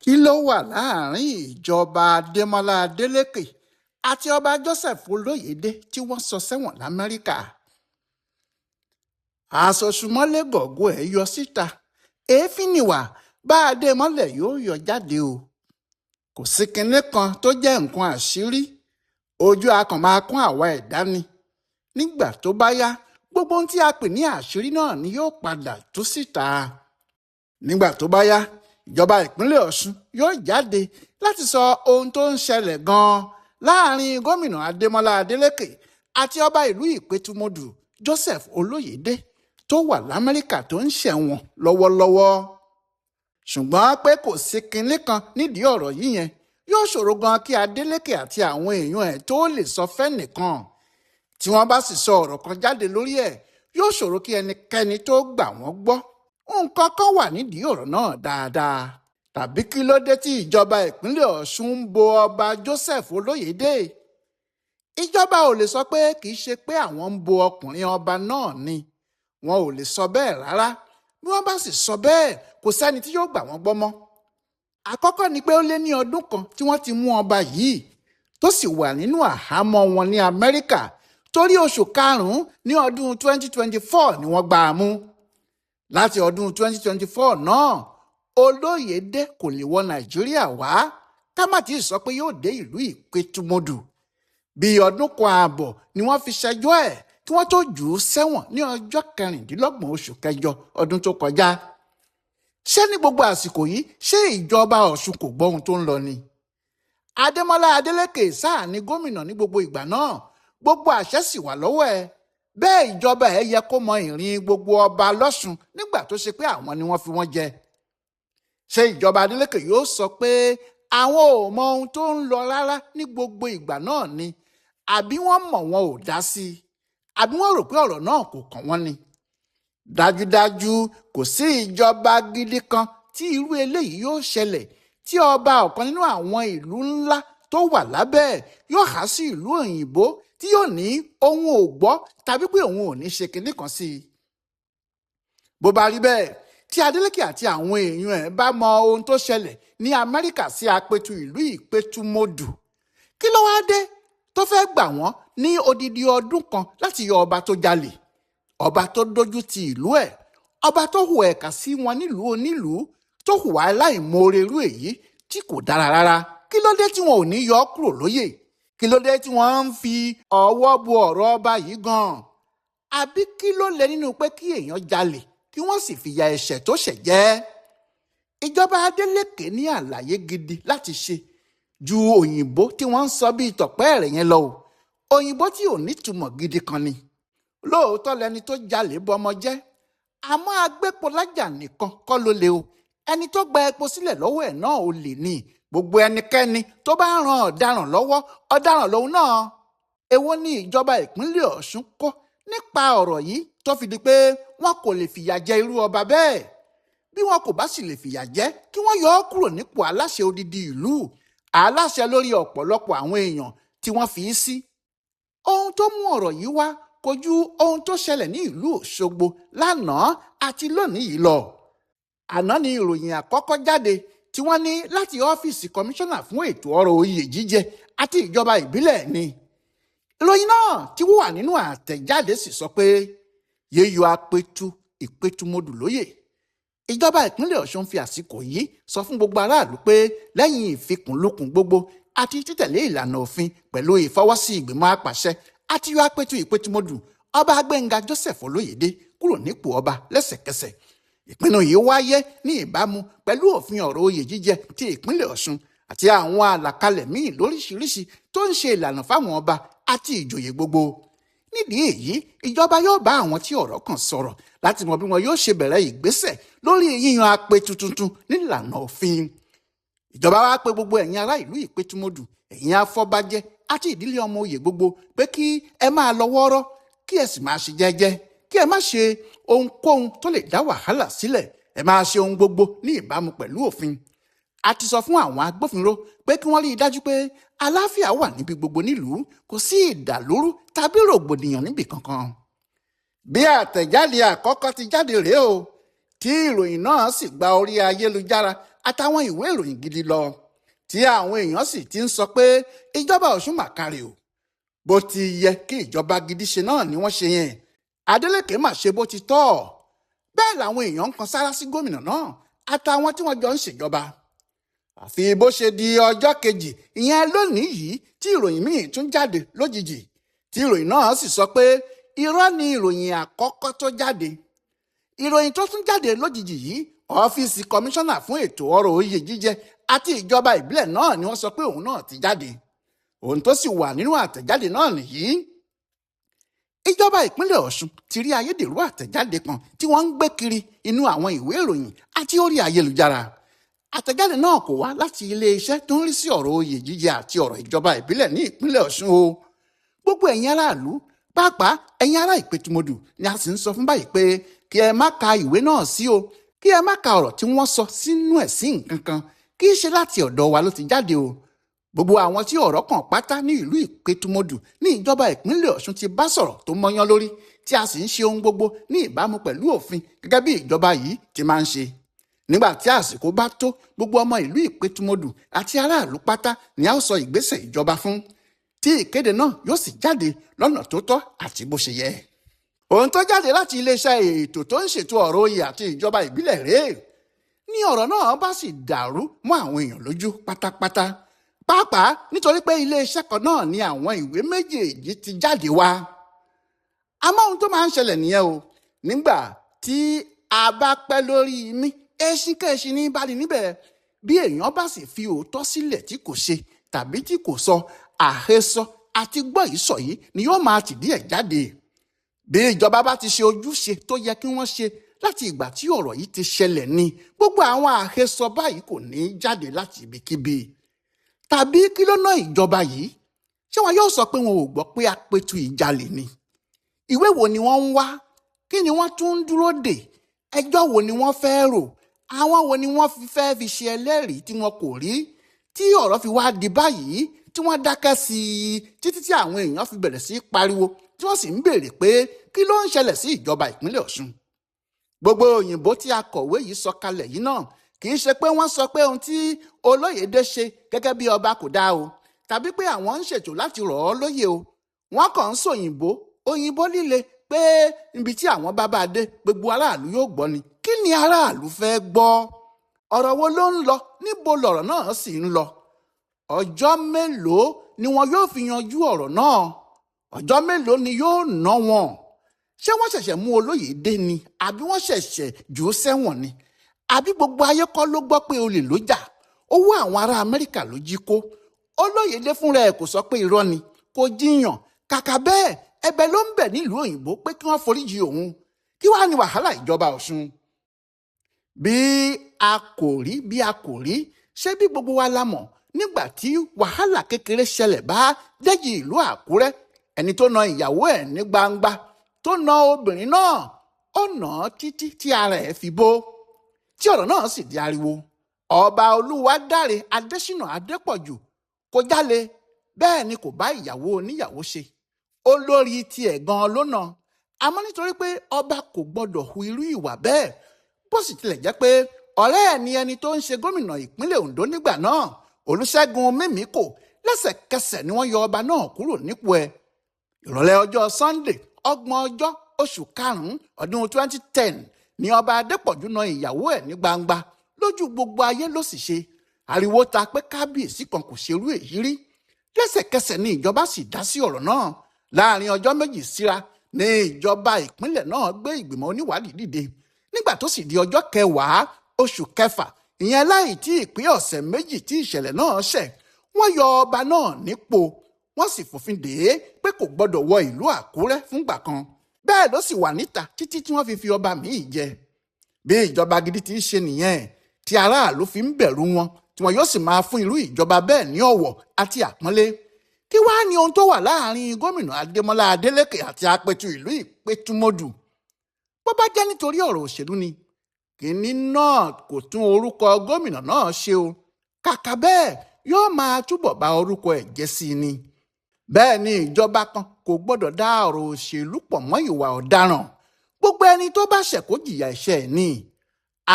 Kí ló wà láàrin ìjọba Adémọlá Adeleke àti ọba Joseph Olóyédè tí wọ́n sọ sẹ́wọ̀n lamẹ́ríkà? Àsosùmọ́lé gọ̀gọ́ ẹ̀ yọ síta, èéfín nìwà bá a dé mọ́lẹ̀ yóò yọ jáde o. Kò sí kinní kan tó jẹ́ nǹkan àṣírí, ojú akàn máa kún àwa ẹ̀dá ni. Nígbà tó bá yá, gbogbo ohun tí a pè ní àṣírí náà ni yóò padà tú síta. Nígbà tó bá yá, ìjọba ìpínlẹ̀ Ọ̀ṣun yóò jáde láti sọ ohun tó ń ṣẹlẹ̀ gan-an láàrin gómìnà Adémọlá Adeleke àti ọba ìlú Ìpẹ̀tùmọdù Joseph Olóyédè tó wà lamẹ́ríkà tó ń ṣẹ̀wọ̀n lọ́wọ́lọ́wọ́. Ṣùgbọ́n pé kò sí kinní kan nídìí ọ̀rọ̀ yìí yẹn, yóò ṣòro gan kí Adeleke àti àwọn èèyàn ẹ̀ tó lè sọ fẹ́nìkan. Tí wọ́n bá sì sọ ọ̀rọ̀ kan jáde lórí ẹ̀, yóò ṣòro kí ẹnikẹ́ni tó gbà wọ́n gbọ́. Nǹkan kan wà nídìí ọ̀rọ̀ náà dáadáa. Tàbí kí ló dé tí ìjọba ìpínlẹ̀ Ọ̀ṣun ń bo ọba Joseph Olóyédè? Ìjọba ò lè sọ pé kì í ṣe pé àwọn ń bo ọkùnrin ọba náà ni. Wọn ò lè sọ bẹ́ẹ̀ rárá. Bí wọ́n bá sì sọ bẹ́ẹ̀, kò sẹ́ni tí yóò gbà wọ́n gbọ́ mọ́. Àkọ́kọ́ ni pé ó lé ní ọdún kan tí wọ́n ti mú ọba yìí tó sì wà nínú àhámọ́ wọn ní Amẹ́ríkà, torí oṣù karùn-ún ní ọdún 2024 ni wọ́n gbà á mú. Láti ọdún 2024 náà, Olóyédè kò lè wọ Nàìjíríà wá, ká má tí ì sọ pé yóò dé ìlú Ìpẹ̀tùmọdù. Bí ọdún kan ààbọ̀ ni wọ́n fi ṣẹjọ́ ẹ̀ kí wọ́n tó jù ú sẹ́wọ̀n ní ọjọ́ 26 oṣù kẹjọ ọdún tó kọjá. Ṣé ní gbogbo àsìkò yìí, ṣé ìjọba Ọ̀ṣun kò gbọ́ ohun tó ń lọ ni? Adémọlá Adeleke sáà ní gómìnà ní gbogbo ìgbà náà, gbogbo àṣẹ sì wà lọ́wọ́ ẹ̀. Bẹ́ẹ̀ ìjọba ẹ̀ yẹ kó mọ ìrìn gbogbo ọba lọ́ṣun nígbà tó ṣe pé àwọn ni wọ́n fi wọ́n jẹ. Ṣé ìjọba Adeleke yóò sọ pé àwọn ò mọ ohun tó ń lọ rárá ní gbogbo ìgbà náà ni? Àbí wọ́n mọ̀ wọn ò dá sí i? Àbí wọ́n rò pé ọ̀rọ̀ náà kò kàn wọ́n ni? Dájúdájú, kò sí ìjọba gidi kan tí irú eléyìí yóò ṣẹlẹ̀ tí ọba ọ̀kan nínú àwọn ìlú ńlá tó wà lábẹ́ ẹ̀ yóò há sí ìlú òyìnbó tí yóò ní òun ò gbọ́ tàbí pé òun ò ní ṣe kinní kan sí i. Bó bá rí bẹ́ẹ̀, tí Adeleke àti àwọn èèyàn ẹ̀ bá mọ ohun tó ṣẹlẹ̀ ní Amẹ́ríkà sí apẹ̀tù ìlú Ìpẹ̀tùmọdù, kí ló wáá dé tó fẹ́ gbà wọ́n ní odidi ọdún kan láti yọ ọba tó jalè, ọba tó dójú ti ìlú ẹ̀, ọba tó hùwà ẹ̀kà sí wọn nílùú onílùú, tó hùwà aláìmoore irú èyí tí kò dára rárá? Kí ló dé tí wọn ò ní yọ ọ́ kúrò lóyè? Kí ló dé tí wọ́n ń fi ọwọ́ bo ọ̀rọ̀ ọba yìí gan-an? Àbí kí ló lè nínú pé kí èèyàn jalè kí wọ́n sì fìyà ẹ̀ṣẹ̀ tó ṣẹ̀ jẹ? Ìjọba Adeleke ní àlàyé gidi láti ṣe ju òyìnbó tí wọ́n ń sọ bíi tọ̀pẹ́ rẹ̀ yẹn lọ o. Òyìnbó tí ò nítumọ̀ gidi kan ni. Lóòótọ́ lẹni tó jalè bọmọ jẹ́, àmọ́ agbépolájà nìkan kọ́ ló le o. Ẹni tó gba epo sílẹ̀ lọ́wọ́ ẹ̀ náà ò lè ní. Gbogbo ẹnikẹ́ni tó bá ń ran ọ̀daràn lọ́wọ́, ọ̀daràn lòun náà. Èwo ni ìjọba ìpínlẹ̀ Ọ̀ṣun kọ́ nípa ọ̀rọ̀ yìí tó fi di pé wọn kò lè fìyà jẹ irú ọba bẹ́ẹ̀? Bí wọn kò bá sì lè fìyà jẹ, kí wọ́n yọ ọ́ kúrò nípò aláṣẹ odidi ìlú, aláṣẹ lórí ọ̀pọ̀lọpọ̀ àwọn èèyàn tí wọ́n fi í sí. Ohun tó mú ọ̀rọ̀ yìí wá kojú ohun tó ṣẹlẹ̀ ní ìlú Òṣogbo lánàá àti lónìí yìí lọ. Àná ni ìròyìn àkọ́kọ́ jáde tí wọ́n ní láti ọ́fíìsì kọmíṣánná fún ètò ọrọ̀ oyè jíjẹ àti ìjọba ìbílẹ̀ ni. Ìròyìn náà tí wọ́n wà nínú àtẹ̀jáde sì sọ pé yíyọ Apẹ̀tù Ìpẹ̀tùmọdù lóyè. Ìjọba ìpínlẹ̀ Ọ̀ṣun fi àsìkò yìí sọ fún gbogbo aráàlú pé lẹ́yìn ìfikùnlukùn gbogbo àti títẹ̀lé ìlànà òfin pẹ̀lú ìfọwọ́sí ìgbìmọ̀ apàṣẹ àti yọ Apẹ̀tù Ìpẹ̀tùmọdù ọba Gbẹ́ngà Joseph Olóyédè kúrò nípò ọba lẹ́sẹ̀kẹsẹ̀. Ìpinnu yìí wáyé ní ìbámu pẹ̀lú òfin ọ̀rọ̀ oyè jíjẹ ti ìpínlẹ̀ Ọ̀ṣun àti àwọn àlàkalẹ̀ míì lóríṣiríṣi tó ń ṣe ìlànà fáwọn ọba àti ìjòyè gbogbo. Nídìí èyí, ìjọba yóò bá àwọn tí ọ̀rọ̀ kàn sọ̀rọ̀ láti mọ bí wọn yóò ṣe bẹ̀rẹ̀ ìgbésẹ̀ lórí yíyan apẹ̀tù tuntun nílànà òfin. Ìjọba wá pè gbogbo ẹ̀yin ará ìlú Ìpẹ̀tùmọdù, ẹ̀yin afọbajẹ àti ìdílé ọmọ oyè gbogbo pé kí ẹ máa lọ wọ́ọ́rọ́, kí ẹ sì máa ṣe jẹ́jẹ́, kí ẹ má ṣe ohunkóhun tó lè dá wàhálà sílẹ̀, ẹ máa ṣe ohun gbogbo ní ìbámu pẹ̀lú òfin. A ti sọ fún àwọn agbófinró pé kí wọ́n rí i dájú pé àlàáfíà wà níbi gbogbo nílùú, kò sí ìdàlúrú tàbí rògbòdìyàn níbì kankan. Bí àtẹ̀jáde àkọ́kọ́ ti jáde rèé o, tí ìròyìn náà sì gba orí ayélujára àtàwọn ìwé ìròyìn gidi lọ, tí àwọn èèyàn sì ti ń sọ pé ìjọba Ọ̀ṣun mà kárí o. Bó ti yẹ kí ìjọba gidi ṣe náà ni wọ́n ṣe yẹn. Adeleke mà ṣe bó ti tọ́. Bẹ́ẹ̀ làwọn èèyàn ń kan sára sí gómìnà náà àtàwọn tí wọ́n jọ ń ṣèjọba. Àfi bó ṣe di ọjọ́ kejì, ìyẹn lónìí yìí, tí ìròyìn míì tún jáde lójijì, tí ìròyìn náà sì sọ pé irọ́ ni ìròyìn àkọ́kọ́ tó jáde. Ìròyìn tó tún jáde lójijì yìí, ọ́fíìsì kọmíṣánná fún ètò ọrọ̀ oyè jíjẹ àti ìjọba ìbílẹ̀ náà ni wọ́n sọ pé òun náà ti jáde. Ohun tó sì wà nínú àtẹ̀jáde náà nìyí. Ìjọba ìpínlẹ̀ Ọ̀ṣun ti rí ayédèrú àtẹ̀jáde kan tí wọ́n ń gbé kiri inú àwọn ìwé ìròyìn àti orí ayélujára. Àtẹ̀jáde náà kò wá láti iléeṣẹ́ tó ń rí sí ọ̀rọ̀ oyè jíjẹ àti ọ̀rọ̀ ìjọba ìbílẹ̀ ní ìpínlẹ̀ Ọ̀ṣun o. Gbogbo ẹ̀yin aráàlú, pàápàá ẹ̀yin ará Ìpẹ̀tùmọdù ni a sì ń sọ fún báyìí pé kí ẹ má ka ìwé náà sí o, kí ẹ má ka ọ̀rọ̀ tí wọ́n sọ sínú ẹ̀ sí nǹkan kan, kì í ṣe láti ọ̀dọ̀ wa ló ti jáde o. Gbogbo àwọn tí ọ̀rọ̀ kàn pátá ní ìlú Ìpẹ̀tùmọdù ní ìjọba ìpínlẹ̀ Ọ̀ṣun ti bá sọ̀rọ̀ tó mọ́yán lórí, tí a sì ń ṣe ohun gbogbo ní ìbámu pẹ̀lú òfin gẹ́gẹ́ bí ìjọba yìí ti máa ń ṣe. Nígbà tí àsìkò bá tó, gbogbo ọmọ ìlú Ìpẹ̀tùmọdù àti aráàlú pátá ni a ó sọ ìgbésẹ̀ ìjọba fún, tí ìkéde náà yóò sì jáde lọ́nà tó tọ́ àti bó ṣe yẹ. Ohun tó jáde láti iléeṣẹ́ ètò tó ń ṣètò ọ̀rọ̀ oyè àti ìjọba ìbílẹ̀ rèé. Ní ọ̀rọ̀ náà bá sì dàrú mọ́ àwọn èèyàn lójú pátápátá, pàápàá nítorí pé iléeṣẹ́ kan náà ni àwọn ìwé méjèèjì ti jáde wá. Àmọ́ ohun tó máa ń ṣẹlẹ̀ nìyẹn o. Nígbà tí a bá pẹ́ lórí mi, eṣinkéṣin ní bá ní níbẹ̀. Bí èèyàn bá sì fi òótọ́ sílẹ̀ tí kò ṣe tàbí tí kò sọ, àhesọ àti gbọ́ ìsọ̀ yìí ni yóò máa tìdí ẹ̀ jáde. Bí ìjọba bá ti ṣe ojúṣe tó yẹ kí wọ́n ṣe láti ìgbà tí ọ̀rọ̀ yìí ti ṣẹlẹ̀ ni, gbogbo àwọn àhesọ báyìí kò ní í jáde láti ibikíbi. Tàbí kí ló ná ìjọba yìí? Ṣé wọn yóò sọ pé wọn ò gbọ́ pé apẹ̀tù ìjalè ni? Ìwé wo ni wọ́n ń wá? Kí ni wọ́n tún ń dúró dè? Ẹjọ́ wo ni wọ́n fẹ́ rò? Àwọn wo ni wọ́n fẹ́ fi ṣe ẹlẹ́rìí tí wọn kò rí? Tí ọ̀rọ̀ fi wá di báyìí tí wọ́n dákẹ́ sí i títí tí àwọn èèyàn fi bẹ̀rẹ̀ sí í pariwo, tí wọ́n sì ń béèrè pé kí ló ń ṣẹlẹ̀ sí ìjọba ìpínlẹ̀ Ọ̀ṣun. Gbogbo òyìnbó tí akọ̀wé yìí sọ kalẹ̀ yìí náà kì í ṣe pé wọ́n sọ pé ohun tí Olóyèdé ṣe gẹ́gẹ́ bí ọba kò dáa o, tàbí pé àwọn ń ṣètò láti rọ̀ ọ́ lóyè o. Wọ́n kàn ń sòyìnbó, òyìnbó líle pé ibi tí àwọn bá bá dé gbogbo aráàlú yóò gbọ́ ni. Kí ni aráàlú fẹ́ gbọ́? Ọ̀rọ̀ wo ló ń lọ? Níbo lọ̀rọ̀ náà sì ń lọ? Ọjọ́ mélòó ni wọn yóò fi yanjú ọ̀rọ̀ náà? Ọjọ́ mélòó ni yóò ná wọn? Ṣé wọ́n ṣẹ̀ṣẹ̀ mú Olóyèdé ni àbí wọ́n ṣẹ̀ṣẹ̀ jù ú sẹ́wọ̀n ni? Àbí gbogbo ayé kọ́ ló gbọ́ pé olè ló jà? Owó àwọn ará Amẹ́ríkà ló jí kó. Olóyèdé fúnra ẹ̀ kò sọ pé irọ́ ni, kò jiyàn. Kàkà bẹ́ẹ̀, ẹ̀bẹ̀ ló ń bẹ̀ nílùú òyìnbó pé kí wọ́n foríjì òun. Kí wàá ní wàhálà ìjọba Ọ̀ṣun? Bí a kò rí bí a kò rí, ṣé bí gbogbo wa la mọ̀ nígbà tí wàhálà kékeré ṣẹlẹ̀ bá Déjì ìlú Àkúrẹ́, ẹni tó na ìyàwó ẹ̀ ní gbangba, tó na obìnrin náà, ó nà án títí tí ara ẹ̀ fi bó, tí ọ̀rọ̀ náà sì di ariwo. Ọba Olúwadáre Adésínà Adépọ̀jù kò jalè, bẹ́ẹ̀ ni kò bá ìyàwó oníyàwó ṣe. Olórí tiẹ̀ gan-an ló nà. Àmọ́ nítorí pé ọba kò gbọ́dọ̀ hu irú ìwà bẹ́ẹ̀, bó sì tilẹ̀ jẹ́ pé ọ̀rẹ́ ẹ̀ ni ẹni tó ń ṣe gómìnà ìpínlẹ̀ Ondo nígbà náà, Olúṣẹ́gun Mímíkò, lẹ́sẹ̀kẹsẹ̀ ni wọ́n yọ ọba náà kúrò nípò ẹ̀. Ìrọ̀lẹ́ ọjọ́ Sunday, 30 ọjọ́ oṣù karùn-ún ọdún 2010 ni ọba Adépọ̀jù na ìyàwó ẹ̀ ní gbangba lójú gbogbo ayé ló sì ṣe. Ariwo ta pé kábíyèsí kan kò ṣerú èyí rí. Lẹ́sẹ̀kẹsẹ̀ ni ìjọba sì dá sí ọ̀rọ̀ náà. Láàrin ọjọ́ méjì síra ni ìjọba ìpínlẹ̀ náà gbé ìgbìmọ̀ oníwádìí dìde. Nígbà tó sì di ọjọ́ kẹwàá oṣù kẹfà, ìyẹn láì tí ì pé ọ̀sẹ̀ méjì tí ìṣẹ̀lẹ̀ náà ṣẹ̀, wọ́n yọ ọba náà nípò, wọ́n sì fòfin dè é pé kò gbọ́dọ̀ wọ ìlú Àkúrẹ́ fúngbà kan. Bẹ́ẹ̀ ló sì wà níta títí tí wọ́n fi fi ọba míì jẹ. Bí ìjọba gidi ti ṣe nìyẹn, tí aráàlú fi ń bẹ̀rù wọn, tí wọn yóò sì máa fún irú ìjọba bẹ́ẹ̀ ní ọ̀wọ̀ àti àpọ́nlé. Kí wàá ní ohun tó wà láàrin gómìnà Adémọ́lá Adélékè àti apẹ̀tù ìlú Ìpẹ̀tùmọdù? Bó bá jẹ́ nítorí ọ̀rọ̀ òṣèlú ni, kínní náà kò tún orúkọ gómìnà náà ṣe o. Kàkà bẹ́ẹ̀, yóò máa túbọ̀ bá orúkọ ẹ̀ jẹ́ sí i ni. Bẹ́ẹ̀ ni ìjọba kan kò gbọ́dọ̀ dá ọ̀rọ̀ òṣèlú pọ̀ mọ́ ìwà ọ̀daràn. Gbogbo ẹni tó bá ṣẹ̀ kó jìyà ẹ̀ṣẹ̀ ẹ̀ ni.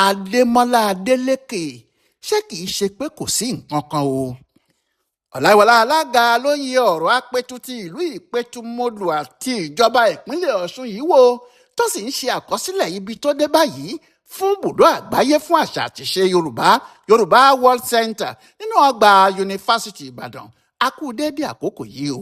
Adémọ́lá Adélékè, Ṣé kìí ṣe pé kò sí nǹkan kan o? Ọláyíwọlá Alága ló ń yẹ ọ̀rọ̀ Apẹ̀tù ti ìlú Ìpẹ̀tùmọdù àti ìjọba ìpínlẹ̀ Ọ̀ṣun yìí wò, tó sì ń ṣe àkọsílẹ̀ ibi tó dé báyìí fún bùdó àgbáyé fún àṣà àtìṣe Yorùbá, Yorùbá World Center, nínú ọgbà Yunifásitì Ìbàdàn. A kú déédéé àkókò yìí o.